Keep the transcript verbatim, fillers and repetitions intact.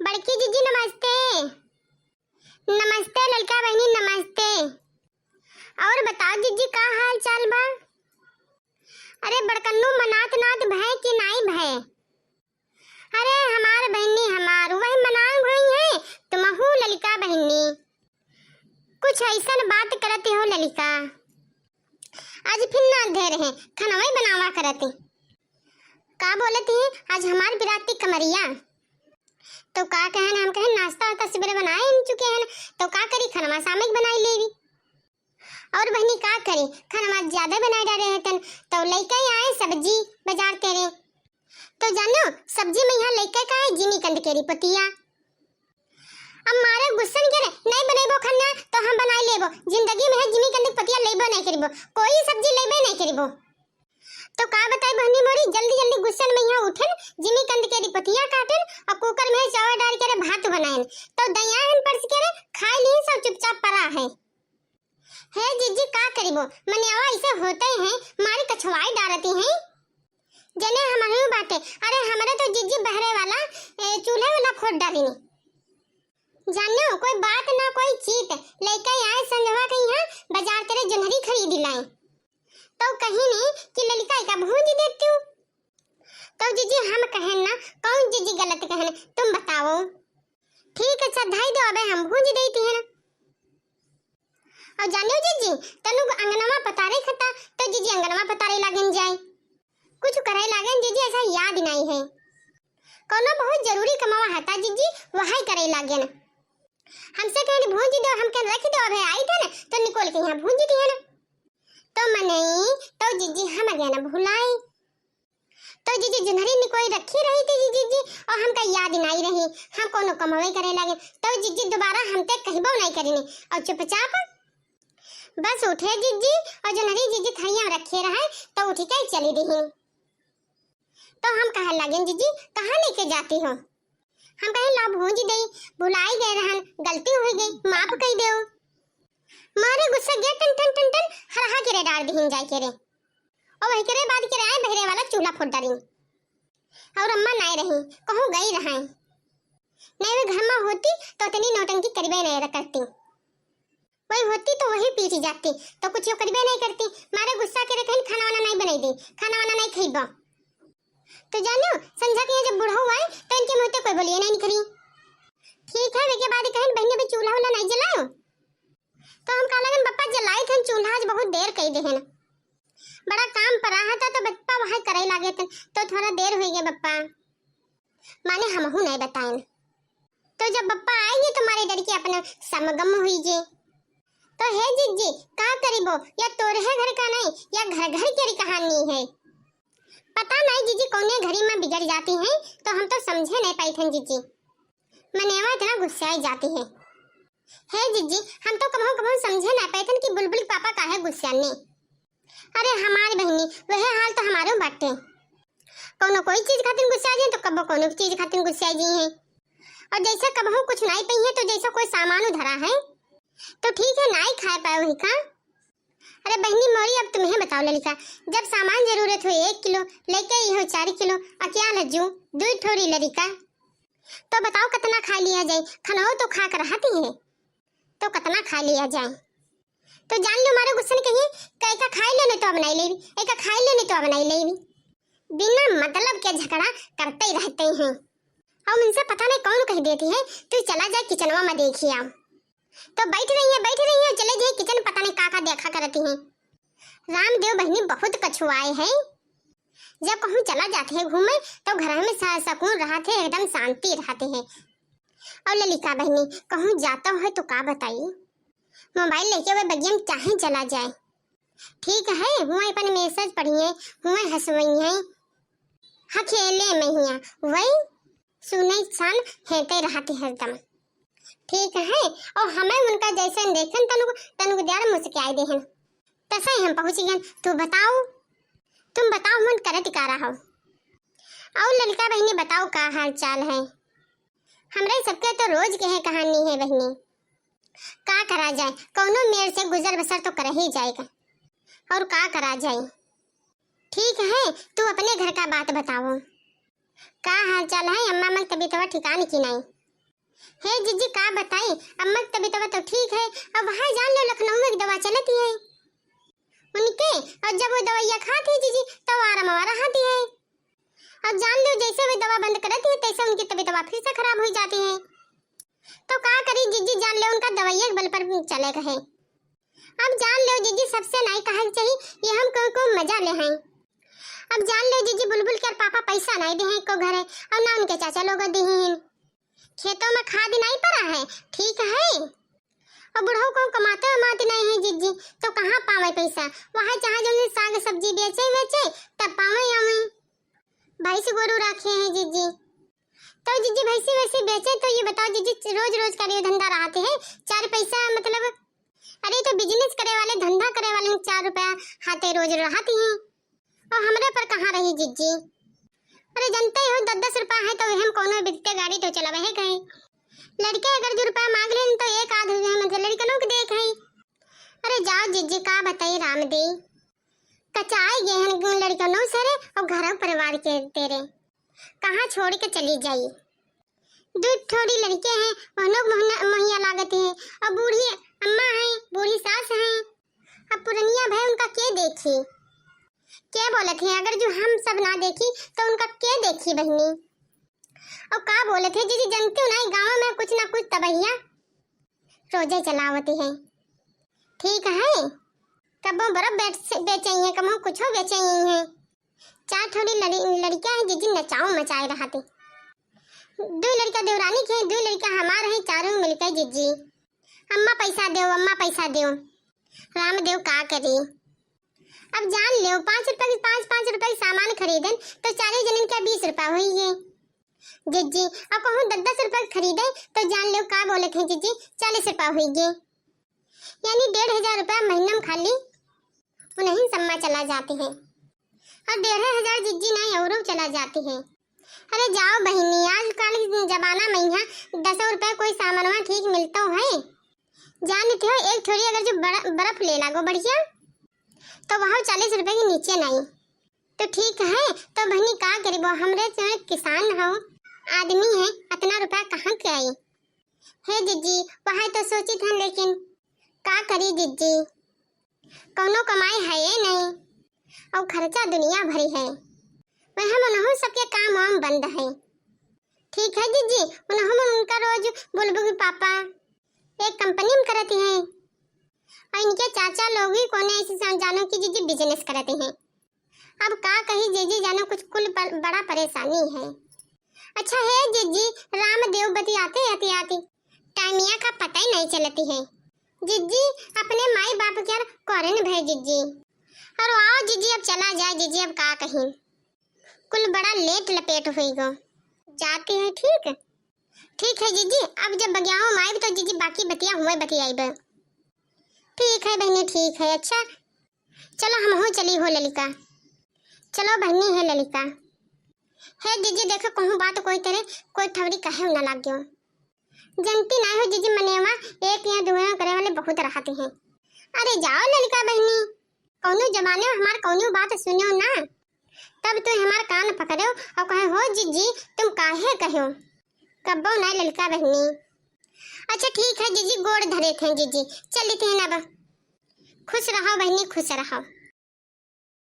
बड़की जिज्जी नमस्ते। नमस्ते ललका बहिनी, नमस्ते। और बताओ जिज्जी, का हाल चाल बा? अरे बड़कन्नू, मनात नात भय कि नाई भय? अरे हमार बहिनी हमार, वही मनान भई है, तुमहू ललका बहिनी। कुछ ऐसन बात करती हो ललका। आज फिर ना धे रहे, खनवई बनावा करती। का बोलती है, आज हमार बिराती कमरिया। तो का कहन, हम कहन नाश्ता वास्ता सबेरे बनाए चुके हैं, तो का करी, खनवा सामयिक बनाई लेवी। और बहिनी का करी, खनवा ज्यादा बनाए डारे हतन, तो लइका आए सब्जी बाजार तेरे। तो जानो, सब्जी में यहाँ लइका का है जिमीकंद के रिपतिया। अब मारे गुस्सन के रे, नहीं बनेबो खन्ना तो हम बनाई लेबो, जिंदगी में है जिमीकंद के पतिया लेबो नहीं करिबो, कोई सब्जी लेबे नहीं करिबो। तो का बताई बहनी मोरी, जल्दी जल्दी गुस्सन में यहाँ उठन, जिमीकंद के रिपतिया काटन और कुकर में चावल डाल के रे भात बनाएन। तो दयाहन परस के रे खाई ली सब चुपचाप परा है। हे जिज्जी का करिबो, मनियावा ऐसे होते हैं, मारी कछुआई डारती हैं। जने हमारे बाटे, अरे हमरे तो जिज्जी बहरे वाला, ए, चूल्हे वाला फोड़ डाली ने। जानो कोई बात ना कोई चीत, लइका आए संझवा के यहाँ बाजार तेरे जोन्हरी खरीद लाए। तो कहीं नहीं कि ललका का भूंज देती हूँ। तो जिज्जी हम कहन ना, कौन जिज्जी गलत कहन, तुम बताओ। ठीक है, अच्छा धाई दो, अबे हम भूंज देती है ना। और जानियो जिज्जी, तनु अंगनवा पतारे खता, तो जिज्जी अंगनवा पतारे लागन जाए। कुछ करे लागन जिज्जी, ऐसा याद नहीं है। कौनो बहुत जरूरी कमावा हता जिज्जी, वही करे लागन। हमसे कहन भूंज दो, हम कहन रख दो, अबे आई थे ना, तो निकोल के यहाँ भूंज दिए ना। तो मनई, तो जिज्जी हम गए ना भुलाई। तो जिज्जी जुनहरी निकोई रखी रही थी जिज्जी, और हमका याद नहीं रही, हम कोनो कमवे करे लागे। तो जिज्जी दोबारा हमते कहबो नहीं करिनी, और चुपचाप बस उठे जिज्जी, और जुनहरी जिज्जी थरिया में रखे रहे, तो उठ के चली दीही। तो हम कहे लागे, जिज्जी कहाँ लेके जाती हो? हम कहे ला भूंज दे, भुलाई गए रहन, गलती हो गई, माफ कर दो। मारे गुस्सा गया टन टन टन टन, हरहा के रे डार दीहिन जाए के रे। और वही के रे बाद के रे आए बहरे वाला चूल्हा फोड़ डाली। और अम्मा नाय रही, कहूँ गई रहे। नहीं वे घर में होती तो इतनी नौटंकी करिबे नहीं करती। वही होती तो वही पीट जाती, तो कुछ यो करिबे नहीं करती। मारे गुस्सा के रे कहीं खाना वाना नहीं बनाई दी, खाना वाना नहीं खइबो। तो जानो, संझा के यहाँ जब बूढ़ा हुआ है तो इनके मुँह ते कोई बोलिए नहीं निकली। ठीक है, वे के बाद कहीं बहन अभी चूल्हा वाला नहीं जलायो। तो हम कहा लगन, "बप्पा जलाई थन चूल्हा, आज बहुत देर कई देहन। बड़ा काम परा है तो, तो बप्पा वहाँ करे लागे थन, तो थोड़ा देर हुई गया बप्पा।" माने हमहू नहीं बताएन। तो जब बप्पा आएंगे तो मारे डर के अपना समगम हुई जे। तो हे जिज्जी, का करिबो, या तोरे घर का नहीं, या घर घर के कहानी है। पता नहीं जिज्जी कौने घड़ी में बिगड़ जाती हैं, तो हम तो समझे नहीं पाई थन जिज्जी। मनेवा इतना गुस्साई जाती है। हे जिज्जी, हम तो कबहू कबहू समझे ना पाए थन कि बुलबुल पापा काहे गुस्साने। अरे हमारी बहनी, वह हाल तो हमारो बाटे। कोनो कोई चीज खातिर गुस्सा जाए तो कबो कोनो चीज खातिर गुस्सा जी है। और जैसे कबहू कुछ नहीं पई है तो जैसे कोई सामान उधरा है तो ठीक है, नहीं खाए पाए वही का। अरे बहनी मोरी, अब तुम्हें बताओ ललिका, जब सामान जरूरत हो एक किलो, लेके आई हो चार किलो, अकिया लज्जू, दुई ठोरी ललिका, तो बताओ कितना खा लिया जाए? खनवा तो खा कर रहती है, तो कितना खा लिया जाए? तो जान लो मारो गुस्सा नहीं कहिए, का एका खाई लेने तो अब नहीं लेवी, एका खाई लेने तो अब नहीं लेवी। बिना मतलब के झगड़ा करते ही रहते हैं। और उनसे पता नहीं कौन कह देती है, "तू चला जा किचनवा में देखिया।" तो बैठ रही है, बैठ रही है, चले जाए किचन, पता नहीं का का देखा करती हैं। रामदेव बहनी बहुत कछुआए हैं। जब कहूँ चला जाते हैं घूमे तो घर में सा-, सुकून रहते हैं, एकदम शांति रहते हैं। और ललिका बहनी कहूँ जाता है तो का बताई, मोबाइल लेके वह बगिया में चाहे चला जाए। ठीक है, हुआ अपन मैसेज पढ़िए, हुआ हंसवई है, अकेले में हिया वही सुनई सान हेते रहते हरदम। ठीक है, और हमें उनका जैसे देखन तनुक, तनुक द्यार मुस्कियाई देहन। तसई हम पहुँच गए। तू बताओ, तुम बताओ मन करत का रहो। और ललिका बहनी बताओ का हाल चाल है? हमरे सबके तो रोज के है कहानी है बहनी। का करा जाए, कौनो मेर से गुजर बसर तो कर ही जाएगा। और का करा जाए? ठीक है, तू अपने घर का बात बताओ। का हाल चाल है? अम्मा मन तबीयत ठिकाने की नहीं? हे जिज्जी, का बताई, अम्मा की तबीयत तो ठीक है, अब वहाँ जान लो लखनऊ में एक दवा चलती है उनके, और जब वो दवाइया खाती है जिज्जी, तो आराम वारा आती है। अब जान लो, जैसे वो दवा बंद करती है, तैसे उनकी तबीयत फिर से खराब हुई जाती है। तो का करी जिज्जी, जान लो उनका दवाइया के बल पर चले गए। अब जान लो जिज्जी, सबसे नाई कहा चाहिए, ये हम को, को मजा ले हैं। अब जान लो जिज्जी, बुलबुल के पापा पैसा नाई दे हैं को घरे, और ना उनके चाचा लोग दे हैं। खेतों में खाद नाई पड़ा है, ठीक है, और बुढ़ऊ को कमाते वमाते नाई है जिज्जी, तो कहाँ पावे पैसा? वहाँ जहाँ जो साग सब्जी बेचे बेचे तब पावे आवे। भैंस गोरू रखे हैं जिज्जी, तो जिज्जी भैंसी वैसी बेचे तो ये बताओ जिज्जी, रोज रोज का ये धंधा रहते है, चार पैसा मतलब, अरे तो बिजनेस करे वाले, धंधा करे वाले में चार रुपया हाथे रोज रहती हैं, और हमरे पर कहाँ रही जिज्जी? अरे जानते हो, दस दस रुपया है तो हम कोनो बिकते गाड़ी तो चलावे है कहे, लड़के अगर दो रुपया मांग लेन तो एक आध रुपया मतलब लड़कनों के देख है। अरे जाओ जिज्जी, का बताई राम दे, कचाए गए हैं लड़कनों सरे और घर परिवार के तेरे, कहाँ छोड़ के चली जाई? दो थोड़ी लड़के हैं, वहनों के मोहना-, मोहिया लागत है, और बूढ़ी अम्मा है, बूढ़ी सास है, अब पुरनिया भाई उनका के देखी? के बोलत है, अगर जो हम सब ना देखी तो उनका के देखी बहनी? और का बोलत है जिज्जी, जानती हो ना, गाँव में कुछ ना कुछ तबहिया रोजे चलावती है, ठीक है, कबो बर्फ बेच-, बेचे ही है, कबो कुछो बेचे ही है। चार थोड़ी लड़ी-, लड़कियां हैं जिज्जी, नचाओ मचाए रहती। दो लड़का देवरानी के हैं, दो लड़का हमार हैं, चारों मिलके जिज्जी, अम्मा पैसा देओ, अम्मा पैसा देओ। रामदेव का करी? अब जान लेओ, पाँच रुपया के, पाँच, पाँच रुपया के सामान खरीदन तो चारों जनन के बीस रुपया होई गए जिज्जी। अब कहूँ दस दस रुपया के खरीदे तो जान लेओ का बोलत हैं जिज्जी, चालीस रुपया होई गए। यानी डेढ़ हजार रुपया महीना में खाली उन्हीं सम्मा चला जाते हैं। और डेढ़ हजार जिज्जी नहीं, औरों चला जाते हैं। अरे जाओ बहिनी, आजकल जमाना में यहाँ दसों रुपया कोई सामानवा ठीक मिलतो है? जानते हो, एक ठोरी अगर जो बड़ा बर्फ ले लागो बढ़िया, तो वह चालीस रुपया के नीचे नहीं। तो ठीक है, तो बहिनी का करी, वो हमरे जो किसान हो, आदमी है, इतना रुपया कहाँ के आई? हे जिज्जी, वह तो सोचित है, लेकिन का करी जिज्जी, कौनो कमाई है ये नहीं, और खर्चा दुनिया भरी है। वह हम उन्हों सबके काम वाम बंद है। ठीक है जिज्जी, उन्हों उनका रोज बुलबुल पापा एक कंपनी में करती हैं, और इनके चाचा लोग ही कोने ऐसे जान-, जानो कि जिज्जी बिजनेस करते हैं। अब का कही जिज्जी, जानो कुछ कुल पर बड़ा परेशानी है। अच्छा हे जिज्जी, रामदेव बतियाते बतियाते टाइमिया का पता ही नहीं चलती है। जिज्जी अपने माई बाप के यार कॉरेन भय जिज्जी। और आओ जिज्जी, अब चला जाए जिज्जी, अब का कही, कुल बड़ा लेट लपेट हुई गो। जाती है, ठीक, ठीक है जिज्जी, अब जब बगियाओ में आइब तो जिज्जी बाकी बतिया हुए बतियाइब। ठीक है बहनी, ठीक है। अच्छा चलो, हमहू चली हो ललिका। चलो बहनी है ललिका। हे जिज्जी, देखो कहूँ बात कोई तरह कोई ठवरी कहे ना लाग गयो। जनती ना हो जिज्जी, मनेवा एक या दुआ करे वाले बहुत रहते हैं। अरे जाओ ललिका बहनी, कौनो जमाने में हमार कौनो बात सुनियो ना, तब तू हमार कान पकड़ो और कहे, "हो जिज्जी, तुम काहे कहो?" कब्बो ना ललिका बहनी। अच्छा ठीक है जिज्जी, गोड़ धरे थे जिज्जी, चली थे ना अब। खुश रहो बहनी, खुश रहो।